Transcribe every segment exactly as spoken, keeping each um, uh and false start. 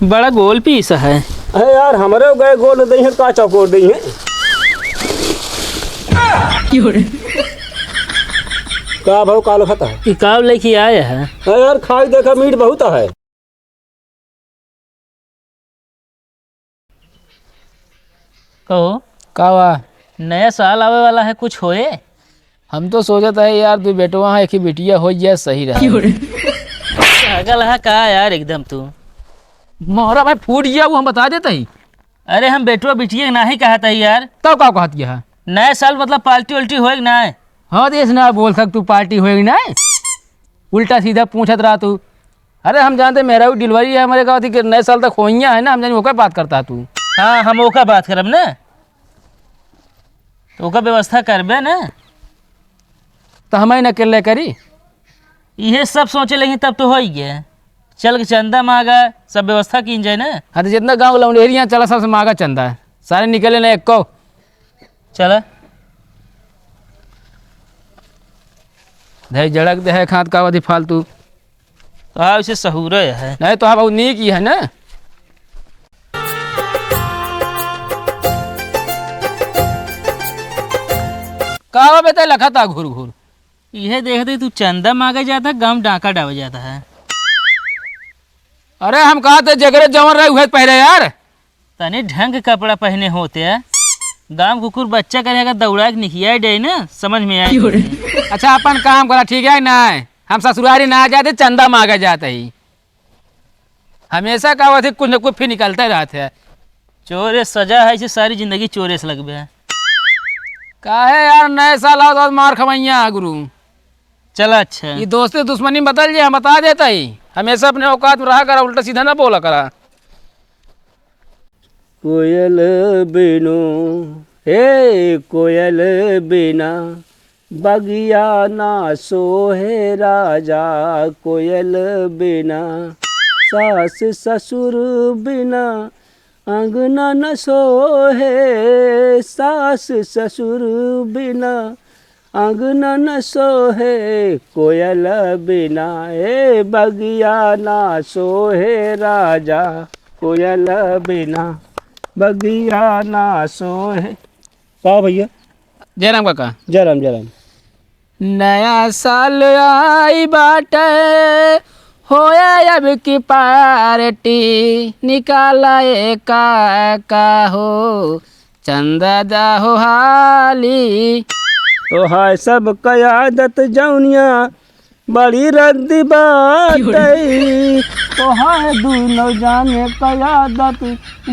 बड़ा गोल पीस है। अरे यार, हमरे गए गोल दई है, का चौकोर दई है? का भाव कालो खाता है? ई काव लेके आए है? अरे यार, खाई देखा, मीठ बहुत है। कहो। का बा? नया साल आवे वाला है, कुछ होए? हम तो सोचत है यार, दुइ बेटवा है, एक ही बिटिया होइ जाए, सही रहे। पागल है का यार एकदम तू? मोहरा भाई फूट गया, वो हम बता देते ही। अरे हम बेटवा बिटिया के नाही कहत है यार। तब का कहत है? नया साल मतलब पार्टी उल्टी होए कि ना? हाँ, तो ऐसे ना बोल सक तू, पार्टी होए कि ना? उल्टा सीधा पूछत रहा तू। अरे हम जानते मेहरारू डिलीवरी है हमरे गाँव की, नए साल तक होइया है ना, हम जाने ओकर बात करता तू। हाँ, हम ओकर बात करब ना, तो ओकर व्यवस्था करबे ना। तो हम ही न अकेले करी। इहे सब सोचे लगी तब तो हो ही गया। चल के चंदा मांगा, सब व्यवस्था कीन जाए ना। हाँ, तो जितना गाँव लौंडेरी हैं, चला सबसे मांगा चंदा, सारे निकले ना एको। चला। धई झड़क दे है खात का अवधि फालतू। तो हाँ, उसे सहूरे है। नहीं तो हाँ, बहुत नीक ही है ना। का हो बेटा, लखत आ घूर घूर। इहे देखते तू चंदा मांगे जाता है, गाँव डाका डावे जाता है। अरे हम कहा थे जगरे जवन रहे उहे पहले यार। तनी ढंग के कपड़ा पहने होते। गाँव कुकुर बच्चा करे अगर दौड़ा के निकिया दे ना, समझ में आए। अच्छा, अपन काम करा, ठीक है ना? हम ससुरारी ना जाते, चंदा मांगे जाते ही। हमेशा का होते, कुछ न कुछ फिर निकलते रहते हैं। चोरे सजा है, इसे सारी जिंदगी चोरे से लगबे है। काहे यार, नए साल आओ तो मार खवैया है गुरु। चला अच्छा। ये दोस्ती दुश्मनी बदल जाए, हम बता देता ही। हमेशा अपने औकात में रहा करा, उल्टा सीधा ना बोला करा। कोयल बिनु, हे कोयल बिना, बगिया ना सोहे राजा। कोयल बिना, सास ससुर बिना, अंगना न सोहे। सास ससुर बिना, अंगना न सोहे। कोयल बिना, ए बगिया ना सोहे राजा। कोयल बिना, बगिया ना सोहे। का भैया? जय राम काका। जय राम, जय राम। नया साल आई बाटे, होए अब की पार्टी, निकाला ए काका हो, चंदा दा हो हाली। तो हाय सब कयादत जौनिया, बड़ी रद्दी बाटई। तो हाय दूनो जाने कयादत,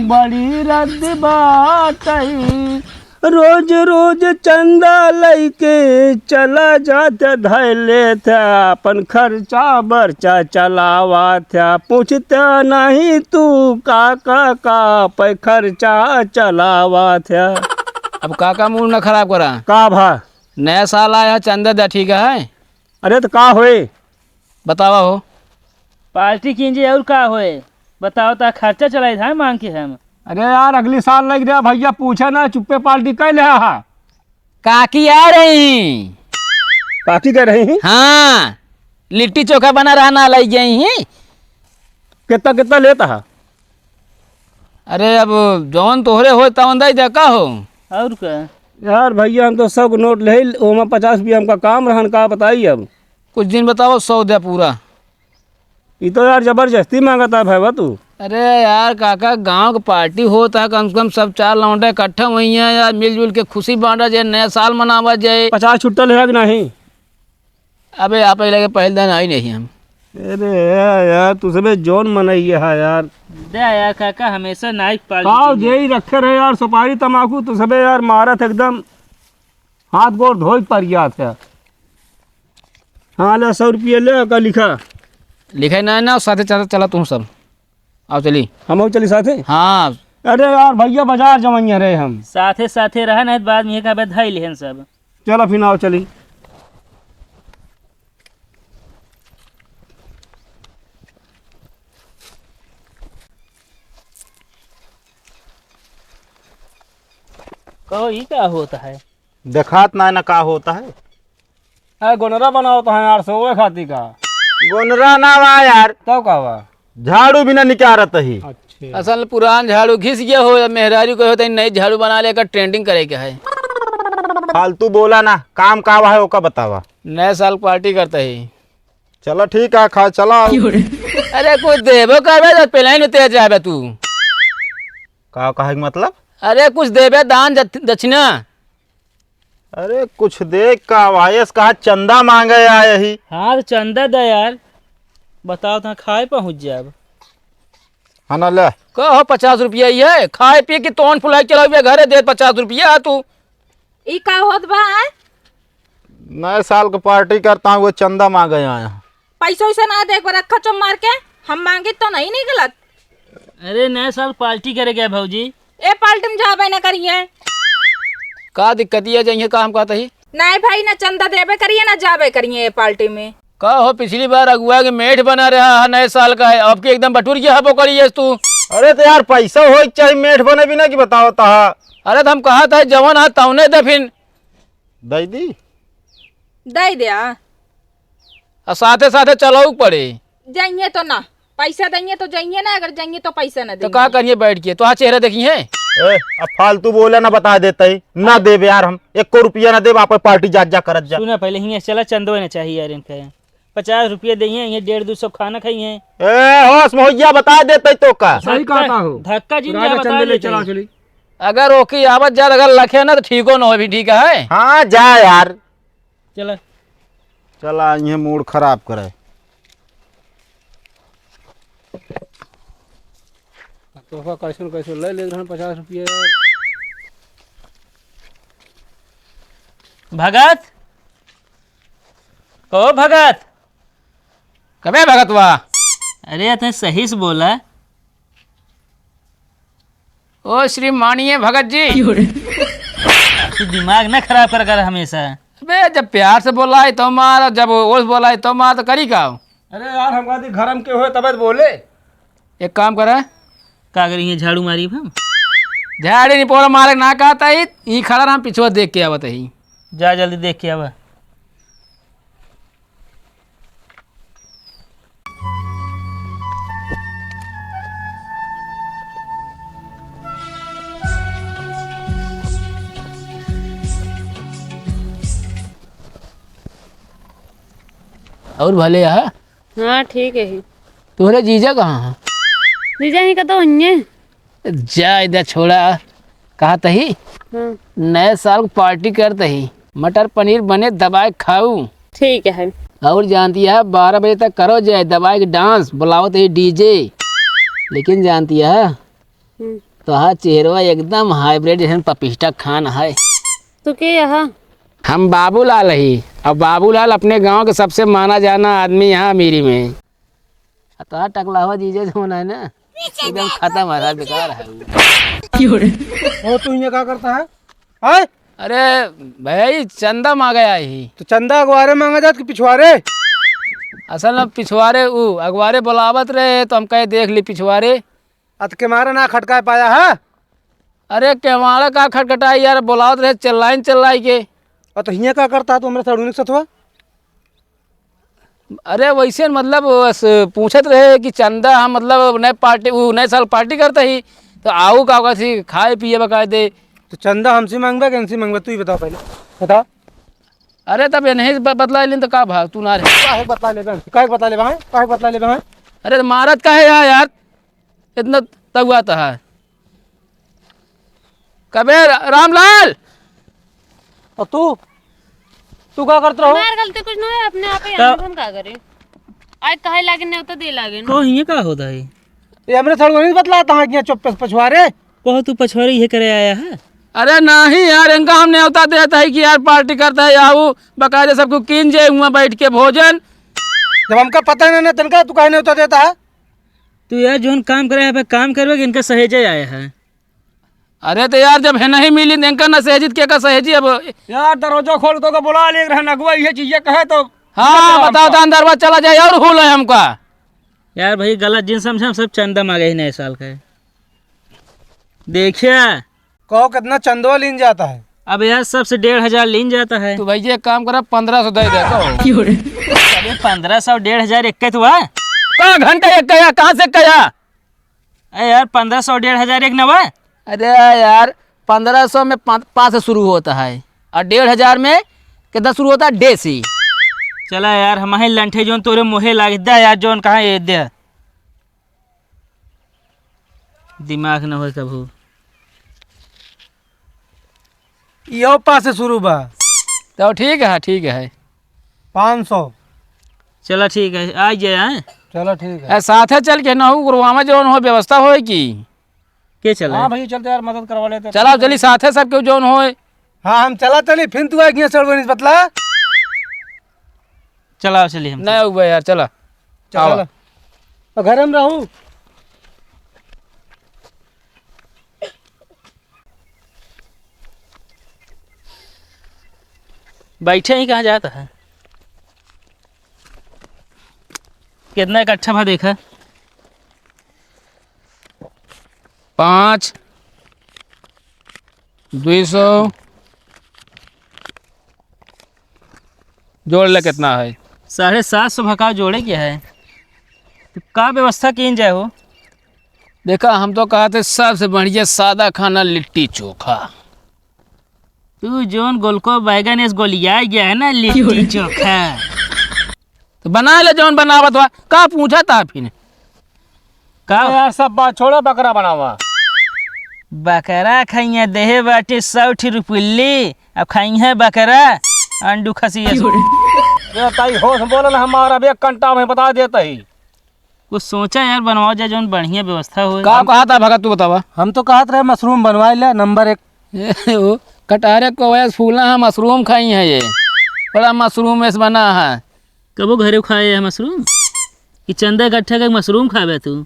बड़ी रद्दी बाटई। रोज रोज चंदा लइके चला जात, धइ लेत, अपन खर्चा बर्चा चलावत। पूछत नहीं तू काका का पे खर्चा चलावत। अब काका मूड न खराब करा। का भा? नया साल आया, चंदा दा, ठीक है? अरे तो का होए? बतावा हो। पार्टी कीजिए और का होए? बताओ तो खर्चा चलाई था मांग के हम। अरे यार, अगली साल लग रहा भैया, पूछे ना, चुप्पे पार्टी कर ले हा। काकी आ रही। काकी कह रही? हाँ, लिट्टी चोखा बना रहा ना, लाई गई ही। कितना, कितना लेता है? अरे अब जौन तोहरे होए तौन दई दे का हो। और का? यार भैया, हम तो सौ के नोट ले, ओमा पचास रुपया हमका काम रहन, का बताई अब। कुछ दिन बताओ, सौ दे पूरा। ई तो यार जबरदस्ती मांगता है भैया तू। अरे यार काका, गांव के पार्टी होता है, कम से कम सब चार लौंडे इकट्ठा हुई हैं यार, मिलजुल के खुशी बांटा जाए, नया साल मनावा जाए। पचास छुट्टा लेगा कि नहीं? अबे आप ही लगे पहले दिन आई नहीं हम। अरे यार, यार, तू सबे जौन मनई है यार। दे यार काका, हमेशा नाइट पार्टी काव के लिए। जेई रखे रहे यार, सुपारी तमाकू, तू सबे यार मारत एकदम हाथ गोड़ धोई पर गया था। हाँ, ले, सौ रुपये ले, का लिखा? लिखा ना, ना, साथे चला, चला तू सब। आओ चली। हम आओ चली साथे? हाँ। अरे यार, भैया बाजार जवैया रहे हम। साथे, साथे रहा, नहीं तो बाद में ये कहबे धाई लेहन सब। चलो फिर आओ चली। कहो, ई का होता है? देखात ना, ना का होता है। ए, गोनरा बनावत है यार, सोवे खाती का? गोनरा ना बा यार। तब का बा? झाड़ू भी ना निकारत ही। अच्छा। असल पुरान झाड़ू घिस गया हो, अब मेहरारू को होता है, नई झाड़ू बना लेकर trending करे के है। फालतू बोला ना, काम का है ओका बतावा। नए साल party करता ही। चला ठीक है, खा चला। अरे कुछ देबो करबे तो पहले ही तेज जाबे तू। का कहे के मतलब? अरे कुछ देबे दान जत-, दक्षिणा। अरे कुछ दे का वायस कहा चंदा मांगे आए ही। हाँ तो चंदा दे यार, बताओ तो खाए पहुँच जाब। हाँ ना ले। कहो पचास रुपया ही है, खाए पी के तोन फुलाई चलाओ घरे दे पचास रुपया तू। ई का होत बा, हैं? नए साल का party करता हूँ, वो चंदा मांगे आया हूँ। पैसा वैसा ना दे, एक बार अक्खा चुप मार के, हम मांगे तो नहीं निकलत। अरे नए साल party करे गया भौजी। ए party में जाबे ना करिए। का दिक्कत ये जइए का हम कहते ही? नहीं भाई, ना चंदा देबे करिए, ना जाबे करिए ए party में। का हो, पिछली बार अगुआ के मेठ बना रहा है, नए साल का है, अब के एकदम बटुर गया है बोकरी है तू। अरे तो यार पैसा हो चाहिए मेठ बने बिना की बताओ ता। अरे तो हम कहा था जवन है तौने दे फिन। दई दी। दई दे आ। आ साथे साथे चलाऊ पड़े। जाइए तो ना, पैसा देइए तो जाइए ना, अगर जाइए तो पैसा ना तो देइए। का करिए बैठ के, तो हाँ चेहरा देखी है। ए, अब फालतू बोले ना, बता देते ही ना देबे यार, हम एको रुपया ना देब, आप party जात जा करत जा। सुना पहले हियाँ चला, चंदो ना चाहिए यार इनका। पचास रुपया देइए, ये डेढ़ दो सौ खाना खाई है। ए, होश में हो गया, बता देते ही तो का। सही धक्का, कहता हो। धक्का जिन राजा जा बता चंदो ले देते चला ही। चली। अगर ओकी आवत जात अगर लखे ना तो ठीको न हो भी, ठीक है। हाँ जा यार। चला। चला, इहे mood खराब करे। तोहफा कैसन कैसन ले ले रहन पचास रुपया। भगत, ओ भगत। कबे भगत बा? अरे, तैं सही से बोला। ओ श्री मानिए भगत जी। क्यों रे? तू दिमाग ना खराब कर कर हमेशा। अबे, जब प्यार से बोला है तो मार, जब ओस बोला है तो मार, तो करी का? अरे यार, हम कहती घर में के होए तबे तो बोले। एक काम करा। का करी, ये झाड़ू मारी हम? झाड़ी नहीं पोरा मारे ना कहता ही, ई खड़ा रहा, हम पिछुआ देख के आवत ही। जा जल्दी देख के आवा। और भले है? हाँ, ठीक है। तोहरे जीजा कहाँ हैं? जीजा ही का तो हइये। जा इधर छोड़ा, कहा तही? हाँ। नए साल की party करत ही, मटर पनीर बने, दबाए खाऊ। ठीक है। और जानती है, बारह बजे तक करो जाए दबाए के dance, बुलावत ही DJ। लेकिन जानती है, हम्म। तोहार चेहरवा एकदम hybrid जैसन पपिस्टा खान है। तू के यहाँ? हम बाबूलाल ही, और बाबूलाल अपने गांव के सबसे माना जाना आदमी यहाँ अमीरी में। आ तोहार टकलावा जीजा जौन है ना, एकदम खत्म है, बेकार है। वो तू यहाँ का करता है? आय? अरे भैया, ई चंदा मांगे आए ही। तो चंदा अगवारे मांगा जात कि पिछवारे? असल में पिछवारे, ऊ अगवारे बुलावत रहे, तो हम कहे, "देख ली पिछवारे।" अत के मारे ना खटकाए पाया है? अरे, केवाड़ा का खटखटाई यार, बुलावत रहे, चिल्लाई न चिल्लाई के। और तो हियाँ का करता तू हमरे सड़ूनी के सथवा? अरे वैसे न, मतलब, बस पूछत रहे कि चंदा, हम, मतलब, नए party, उ नए साल party करता ही, तो आऊ का कहत ही, खाए पिए बकायदे। तो चंदा हमसे मांगबे कि इनसे मांगबे, तू ही बताओ पहले, बताओ। अरे तब इन्हें ब-, बतला लेन तो का भाग, तू ना रहे। काहे बतला लेबे हमसे? काहे बतला लेबे हैं? काहे बतला लेबे हैं? अरे तो मारत काहे है यार? इतना तगुआत है। कबे रा-, रामलाल! और तू? तू का करत रहो? हमार गलती कुछ ना है, अपने आप ही का? हम का करें? आए कहे लागे, नेवता दे लागे। को हिये का होता है? ये हमरे थोड़ा नहीं बतलाता है कि यहाँ चुप पे पछुआरे। कहो तू पछुआरे ये करे आया है? अरे नहीं यार, इनका हम नेवता देता है कि यार party करता है, आऊ बकायदे सबको कीन जे हुआ बैठ के भोजन। जब हमका पता नहीं ना, तनका तू काहे नेवता देता है? तू यार जोन काम करे है, काम करबे कि इनका सहेजे आया है? अरे तो यार, जब है नहीं मिली, इनका ना सहेजी, तो के का सहेजी अब? यार, दरवाजा खोल तो का बुला ले रहन अगुआ, ये चीजें कहे तो हाँ, बताओ हमका। तो अंदरवा चला जाए और हुल है हमका। यार भाई, गलत जिन समझे, हम सब चंदा मांगे ही नए साल का है। देखिए। कहो कितना चंदवा लीन जाता है? अब यार, सबसे डेढ़ हजार लीन जाता है। तो भाई, ये काम करा, पन्द्रह सौ दे दे तो। क्यों रे? अबे, पन्द्रह सौ, डेढ़ हजार एक तो हुआ। का घंटा एक कहा, कहाँ से कहा? अरे यार, पन्द्रह सौ, डेढ़ हजार एक नवा। अरे यार, पन्द्रह सौ में पाँच, पाँच से शुरू होता है और डेढ़ हजार में कितना शुरू होता है? डे से। चला यार, हम ही लंठे जोन तोरे मोहे लाग दे यार, जोन कहाँ ये दे। दिमाग न होए कभू। इहो पाँच से शुरू बा। तो ठीक है, ठीक है। पाँच सौ। चला ठीक है, आ जाए, आए। चला ठीक है। ए, साथे चल के नहू गुरुआमा जौन हो व्यवस्था होए की। के चला? हाँ भैया, चलते यार, मदद करवा लेते। चला, चली साथे सब केहू जौन होए। हाँ, हम चला चली, फिर तू आ गया सड़वनी से बतला। चला, चली हम। नहीं हुआ यार, चला। चला। आवा। तो घर में रहू। बैठे ही कहाँ जाता है? कितना इकट्ठा भा देखा? पाँच, दुई सौ, जोड़ ले कितना है? साढ़े सात सौ भा का जोड़े क्या है? तो का व्यवस्था कीन जाए हो? देखा, हम तो कहा थे सबसे बढ़िया सादा खाना लिट्टी चोखा। तू जोन गोलको बैगन इस गोलिया गया है ना, लिट्टी चोखा। तो बना ले जौन बनावत हुआ, का पूछा था फिर? का? अरे यार, सब बात छोड़ो, बकरा बनावा। बकरा खाइए, देहे बाटे सौ ठी रुपल्ली, अब खाइए बकरा, अंडू खसी ऐसे। ये ताई होश बोलल हमारा, अब एक घंटा में बता देता ही। कुछ सोचा यार, बनवाओ जाए जौन बढ़िया व्यवस्था होए। का कहा था भगत, तू बतावा? हम तो कहत रहे मशरूम बनवाए ले, नंबर एक। ए, ओ, कटहरे को वैस फूला है, मशरूम खाई है ये। बड़ा मशरूम ऐस बना है। कबो घरे खाए है मशरूम? कि चंदा इकट्ठा करके मशरूम खाबे तू?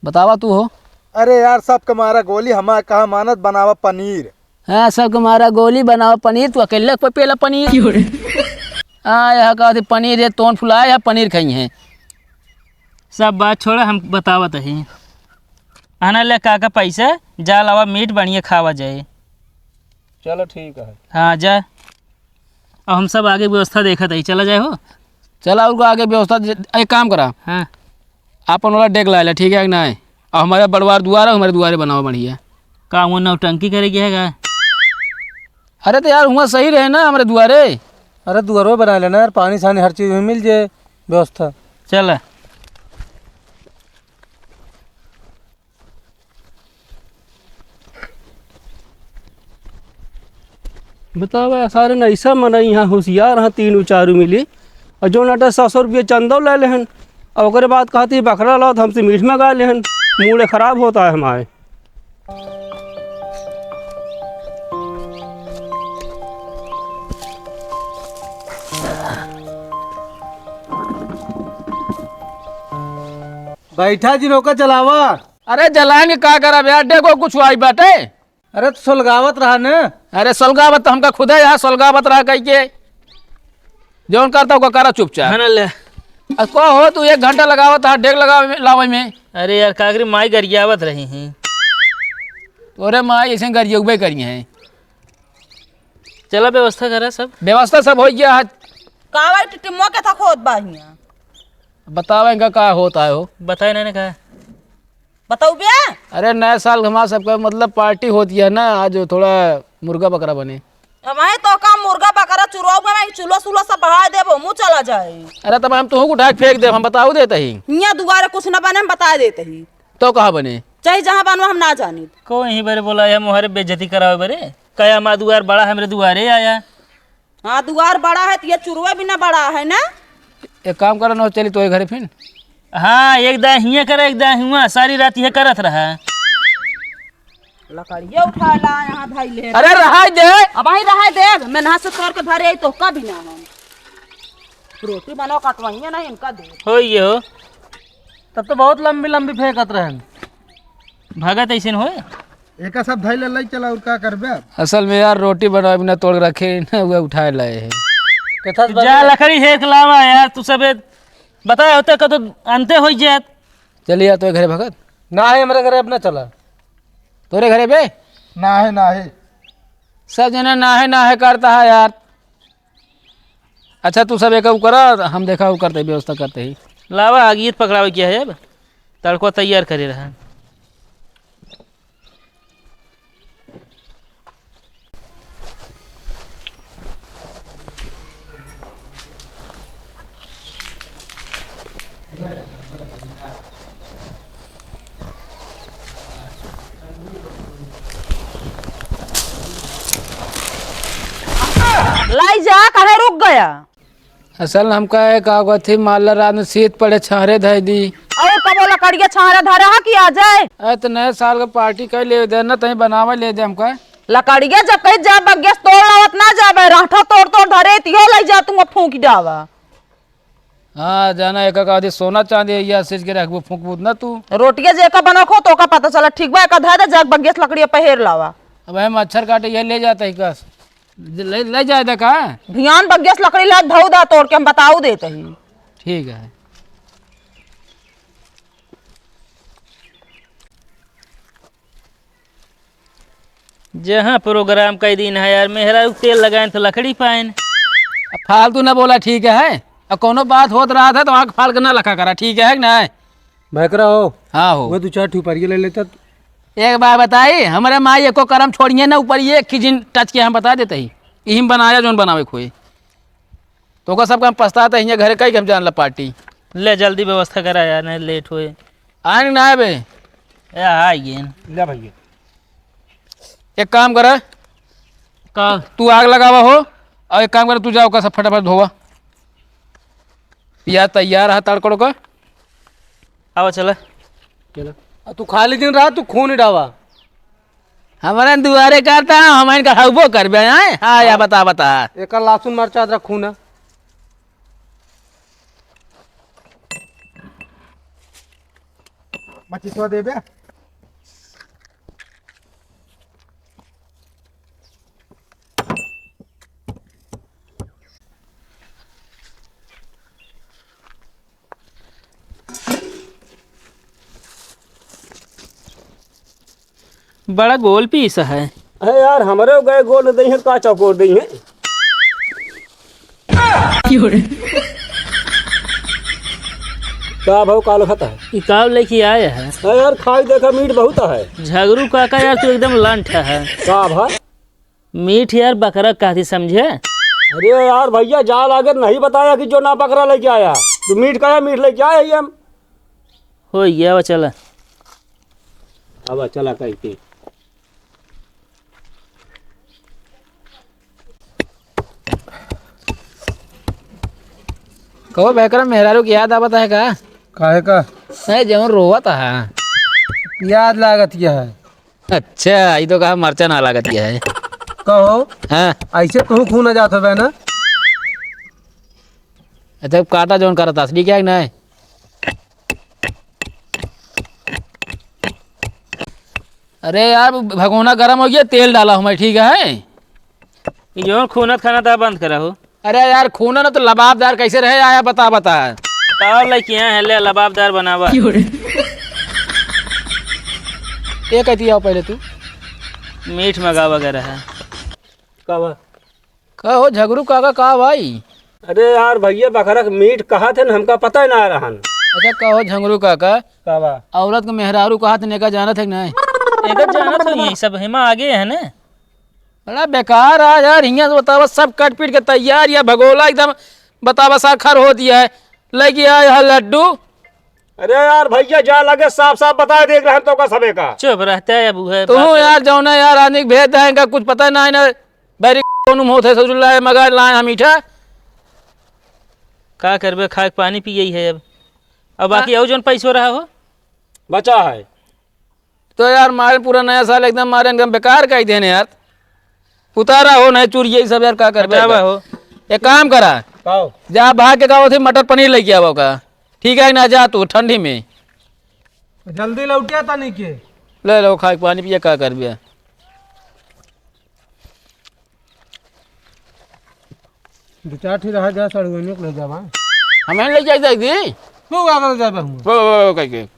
बतावा तू हो। अरे यार, सबके मारा गोली, हमार कहा मानत, बनावा पनीर। हाँ, सबके मारा गोली, बनावा पनीर, तू अकेले पे पेला पनीर। क्यों रे? हाँ, यह कहती पनीर, ये तोन फुलाए है, पनीर खाई है। सब बात छोड़ा, हम बतावत ही। आना ले काका पैसा, जा लावा मीट बढ़िया खावा जाए। चलो ठीक है। हाँ, जा। अब हम सब आगे व्यवस्था देखत ही, चला जाए हो। चला, उनको आगे व्यवस्था दे-, एक काम करा। हाँ। आपन वाला डेग लाए ले, ठीक है कि नाहीं? अब हमारे बड़वार दुआर है, हमारे दुआरे बनावा बढ़िया। का वो नौटंकी करे गया है का? अरे तो यार, हुआ सही रहे ना हमारे दुआरे। अरे दुआरो बना लेना यार, पानी सानी हर चीज में मिल जाए व्यवस्था। चल। बतावा, सारे न ऐसा मनई यहाँ होशियार हैं, तीनों चारू मिली, और जो नटा सौ सौ रुपये चंदो ले लेहन, और ओकरे बाद कहती बकरा लाओ तो हमसे मीट मंगा लेहन, मूड खराब होता है हमारे। बैठा जी, नौका चलावा। अरे जलाएंगे का करब यार, देखो कुछ आई बाटे। अरे तो सुलगावत रहा न। अरे सुलगावत तो हमका खुदे यहाँ सुलगावत रहा कह के। जौन करता ओका करा चुपचाप। है ना ले। अब को हो तू एक घंटा लगावत है डेग लगावे में, लावे में। अरे यार काकरी माई गरियावत रही हैं। तोरे माई ऐसे गरियउबे करी हैं। चला व्यवस्था करा सब। व्यवस्था सब हो गया है। कावर टिटिमो के था खोद बा हियां। बतावे इनका का होता है हो। बताए ना ने कहा। बताऊ बे। अरे नया साल हमारा सबका मतलब पार्टी होती है ना, आज थोड़ा मुर्गा बकरा बने। अब वहीं तो का मुर्गा बकरा चुराऊ बना, चूल्हा सूल्हा सब बहा देबो, मुँह चला जाए। अरे तब हम तुहू उठा के फेंक देब, हम बताऊ देते ही। हियां दुआरे कुछ न बने, हम बता देते ही। तो कहाँ बने? चाहे जहाँ बनवा, हम ना जानी। को यहीं बरे बोला है, मोहरे बेइज्जती करावे बरे। कया हमारा दुआर बड़ा है, हमरे दुआरे आया। हाँ, दुआर बड़ा है, तो ये चुरवा भी ना बड़ा है ना। एक काम करो ना, चली तोरे घरे फिर। हाँ, एक दाएं हियाँ करे, एक दाएं हुआं, सारी रात ये करत रहा। लकड़िया उठा ला, यहाँ धई ले। अरे, रहाई दे। अब वहीं रहाई दे, मैं नहा से तोड़ के धरे आई, तो का भी ना हम। रोटी बनाओ, कटवाइए ना इनका दे। हो ये हो। तब तो बहुत लंबी लंबी फेंकत रहन। भागत ऐसे न होए। एका सब धई ले, लई चला, और का करबे अब? असल में यार, रोटी बनावे बिना तोड़ के रखे ना, उहे उठाए लाए हैं। केथा से जा बने? लकड़ी हेक लावा यार, तू सबे बताए होते का तो अंते हो जात। चलिए यार, तो घरे भगत। ना है हमरे घरे, अब ना चला। तोरे घरे बे? ना है, ना है। सब जना ना है, ना है करता है यार। अच्छा, तू सब एक ऊ करा, हम देखा ऊ करते, व्यवस्था करते ही। लावा, आग ईद पकड़ावे किया है अब, तड़को तैयार करे रहा। लाई जा, काहे रुक गया? असल हमका एक का कहत थी, मान ला रात में शीत पड़े, छहरे धइ दी। अउर कबो लकड़िया छहरे धरे हा कि आ जाए? अरे तो नए साल का पार्टी कर ले दे ना, तहीं बनावे ले दे हमका। लकड़िया जब कहीं जा बग्गेस तोड़ लावत ना जाबे, राठा तोड़ तोड़ धरे, तिहो लइ जा तू फूंक डावा। हाँ, जाना एक का कहत थी, सोना चांदी या चीज के रखबो फूंकबो ना तू। रोटिया जे का बनक हो तो का पता चला, ठीक बा, एक धइ दे, जा बग्गेस लकड़िया पहेर लावा। अब हम मच्छर काटे ये ले जाता ही कस। ले, ले जाए दे का? भियान बग्गेस लकड़ी ला धऊ दा तोड़ के हम बताऊ देत ही। ठीक है। जहाँ program कई दिन है यार, मेहरारू तेल लगाएन तो लकड़ी पाएन। अब फालतू ना बोला, ठीक है? अब कोनो बात होत रहत है तो आँख फाड़ के ना लखा करा, ठीक है कि नहीं? भैकरा हो। हाँ हो। वो दो चार ठो परिये ले लेता। एक बात बताई, हमरे माई एको करम छोड़िए ना, ऊपर ये एक ही जिन touch के हम बता देते ही, इही में बनाया जौन बनावे खोए। तो ओकर सब काम पछतात है, हियाँ घरे कई के हम जान ला पार्टी। ले जल्दी व्यवस्था करा यार, नहीं लेट होए। आए ना आए बे। ए, आ गए। ले भैया। एक काम करा। का? तू आग लगावा हो, और एक काम करा, तू जाओ का सब फटाफट धोवा। पिया तैयार है तड़कड़ का। आवा चला। चला। आ, तू खाली दिन रहा, तू खून ही डावा। हमारे दुआरे करता है, हम इनका हउबो करबे, हैं? हाँ, या हाँ। बता, बता। एकर लहसुन मरचा अदरक खून है। मचिसवा देबे। बड़ा गोल पीस है। अरे यार, हमरे गए गोल नहीं है, का चौकोर नहीं है? का भाव काल खाता है? ई काव लेके आए है? अरे यार, खाई देखा, मीठ बहुत है। झगरू काका यार, तू एकदम लंठ है। का भाव? मीठ यार बकरा कहती समझे। अरे यार भैया, जा लागत नहीं बताया कि जो ना बकरा लेके आया, तू मीठ कहा, मीठ लेके आया ही हम। हो गया वो, चला। अब चला कह के। कहो बेकरा मेहरारू की याद आवत है का? काहे का? नहीं, जवन रोवत है। याद लागत क्या है? अच्छा, ई तो कहा मरचा ना लागत है। कहो। हाँ। ऐसे तू खून आ जात हवे ना? अच्छा, काटा जौन करत असली क्या है ना? अरे यार, भगोना गरम हो गया, तेल डाला हूँ मैं, ठीक है? ई जौन खूनत खाना था, बंद करा हो। अरे यार, खूना ना तो लबाबदार कैसे रहे आया, बता, बता। ताव लेके आए हैं, ले लबाबदार बनावा। ये कहती आओ पहले तू। मीठ मंगावा गया रहा। का बा? का हो झगरू काका, का भाई? अरे यार भैया, बकरा के मीठ कहा थे ना, हमका पता ही ना रहन। अच्छा, का हो झगरू काका? का बा? औरत के मेहरारू कहा थे, नेका जानत है कि नहीं? एकर जानत हो, यही सब हेमा आगे है ना। बड़ा बेकार आज यार, हियाँ से बतावा, सब कट पीट के तैयार, या भगोला एकदम बतावा साखर हो दिया है, लेके आए है लड्डू। अरे यार भैया, जा लगे साफ साफ बता देख रहे हम तो का सबे का। चुप रहते है अब उहे तू बात है। यार, जौना यार आदमी के भेज देंगे, कुछ पता ना है ना, बैरी कौन होत है, ससुर लाए मगर लाए हम मीठा। का करबे, खाए के पानी पिए ही है अब। अब बाकी हाँ। और जौन पैसो रहा हो? बचा है। तो यार, मारे पूरा नया साल एकदम मारे एकदम बेकार कर देने यार। उतारा हो नहीं चूर, यही सब यार, का कर हटावा हो। एक काम करा, का हो? जा भाग के का होती, मटर पनीर लेके आवा का, ठीक है ना? जा तू ठंडी में जल्दी लौटिया तनी के। ले लो, खाए के पानी पिए, का कर बिया। दो चार ठे रहा जा, सड़ुआइनो के ले जावा। हमें ले जाए, जाए दी। तू आगे ले जाबे हुआ। वो, वो, वो, कह के।